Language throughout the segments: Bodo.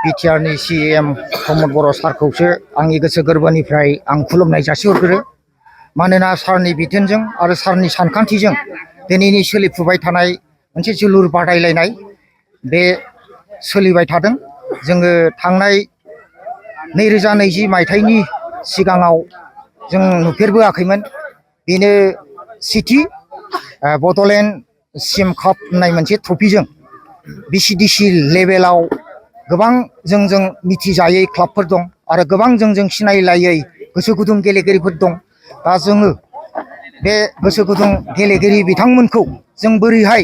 बिटिआरनि CM प्रमद बर' सारखौसो आंनि गोसो गोरबोनिफ्राय आं खुलुमनाय जासिहरग्रो। मानोना सारनि बिथोनजों आरो सारनि सानखान्थिजों दिनैनि सोलिफुबाय थानाय मोनसे जोलुर बादायलायनाय बे सोलिबाय थादों। जोङो थांनाय 2020 मायथाइनि सिगाङाव जों नुफेरबोआखैमोन। बेनो सिटि बड'लेण्ड सिएम काप होननाय मोनसे ट्रफिजों BCDC लेभेलाव गोबां जोंजों मिथिजायै क्लाबफोर दं आरो गोबां जोंजों सिनायलायै गोसो गुदुं गेलेगिरिफोर दं। दा जोङो बे गोसो गुदुं गेलेगिरि बिथांमोनखौ जों बोरैहाय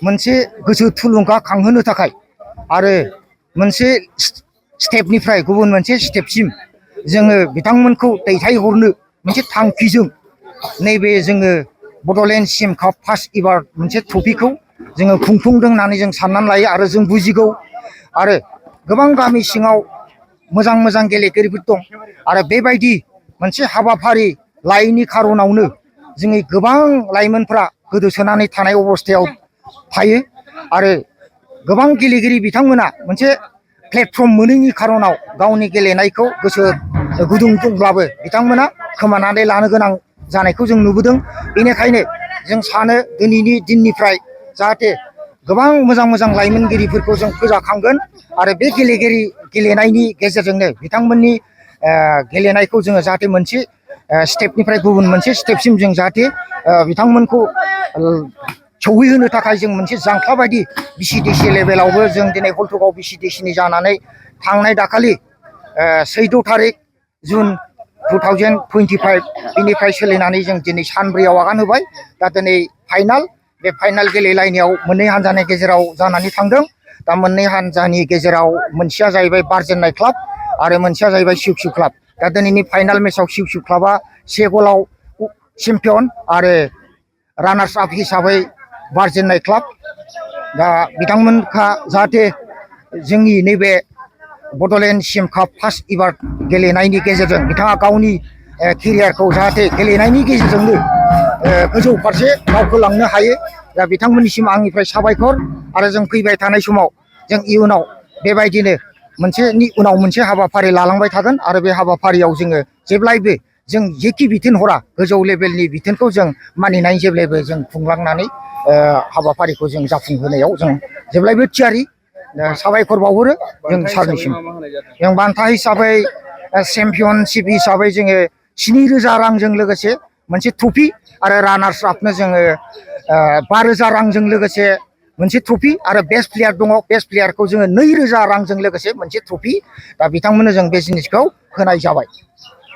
मोनसे गोसो थुलुंगाखांहोनो थाखाय आरो मोनसे स्टेपनिफ्राय गुबुन मोनसे स्टेपसिम जोङो बिथांमोनखौ दैथायहरनो मोनसे थांखिजों नैबे जोङो बड'लेण्ड सिएम काप फार्स्ट एबार मोनसे ट्रफिखौ जोङो खुंफुंदों होननानै जों साननानै लायो आरो जों बुजिगौ। आरो गोबां गामि सिङाव मोजां मोजां गेलेगिरिफोर दं आरो बेबायदि मोनसे हाबाफारि लायैनि खारनावनो जोंनि गोबां लाइमोनफ्रा गोदोसोनानै थानाय अबस्थायाव थायो आरो गोबां गेलेगिरि बिथांमोना मोनसे प्लेटफर्म मोनैनि खारनाव गावनि गेलेनायखौ गोसो गुदुं दंब्लाबो बिथांमोना खोमानानै लानो गोनां जानायखौ जों नुबोदों। बेनिखायनो जों सानो दिनैनि दिननिफ्राय जाहाथे गोबां मोजां मोजां लाइमोनगिरिफोरखौ जों फोजाखांगोन आरो बे गेलेनायनि गेजेरजोंनो बिथांमोननि गेलेनायखौ जोङो जाहाथे मोनसे स्टेपनिफ्राय गुबुन मोनसे स्टेपसिम जों जाहाथे बिथांमोनखौ सौहैहोनो थाखाय जों मोनसे जांख्ला बायदि BCDC लेभेलावबो जों दिनै हलथुगाव BCDCनि जानानै थांनाय दाखालि 14 थारिख जुन 2025 बिनिफ्राय सोलिनानै जों दिनै सानब्रैयाव आगान होबाय। दा दिनै फाइनाल, बे फाइनाल गेलेलायनायाव मोननै हानजानि गेजेराव जानानै थांदों। दा मोननै हानजानि गेजेराव मोनसेया जाहैबाय बारजेननाय क्लाब आरो मोनसेया जाहैबाय सिउ क्लाब। दा दिनैनि फाइनाल मेचआव सिउ क्लाबा 1 गलाव चेम्पियन आरो रानार्स आप हिसाबै बारजेननाय क्लाब। दा बिथांमोनहा जाहाथे जोंनि नैबे बड'लेण्ड सिएम काप फार्स्ट एबार गेलेनायनि गेजेरजों बिथाङा गावनि केरियारखौ जाहाथे गेलेनायनि गेजेरजोंनो गोजौ फारसे दावखोलांनो हायो। दा बिथांमोननिसिम आंनिफ्राय साबायखर आरो जों फैबाय थानाय समाव जों इयुनाव बेबायदिनो मोनसेनि उनाव मोनसे हाबाफारि लालांबाय थागोन आरो बे हाबाफारियाव जोङो जेब्लायबो जों जेखि बिथोन हरा गोजौ लेभेलनि बिथोनखौ जों मानिनानै जेब्लायबो जों खुंलांनानै हाबाफारिखौ जों जाफुंहोनायाव जों जेब्लायबो थियारि। साबायखर बावहरो जों सारनिसिम। जों बान्था हिसाबै चेम्पियनशिप हिसाबै जोङो 7,000 रांजों लोगोसे मोनसे ट्रफि आरो रानार्स आपनो जोङो 5,000 रांजों लोगोसे मोनसे ट्रफि आरो बेस्ट प्लेयार दङ। बेस्ट प्लेयारखौ जोङो 2,000 रांजों लोगोसे मोनसे ट्रफि। दा बिथांमोननो जों बे जिनिसखौ होनाय जाबाय।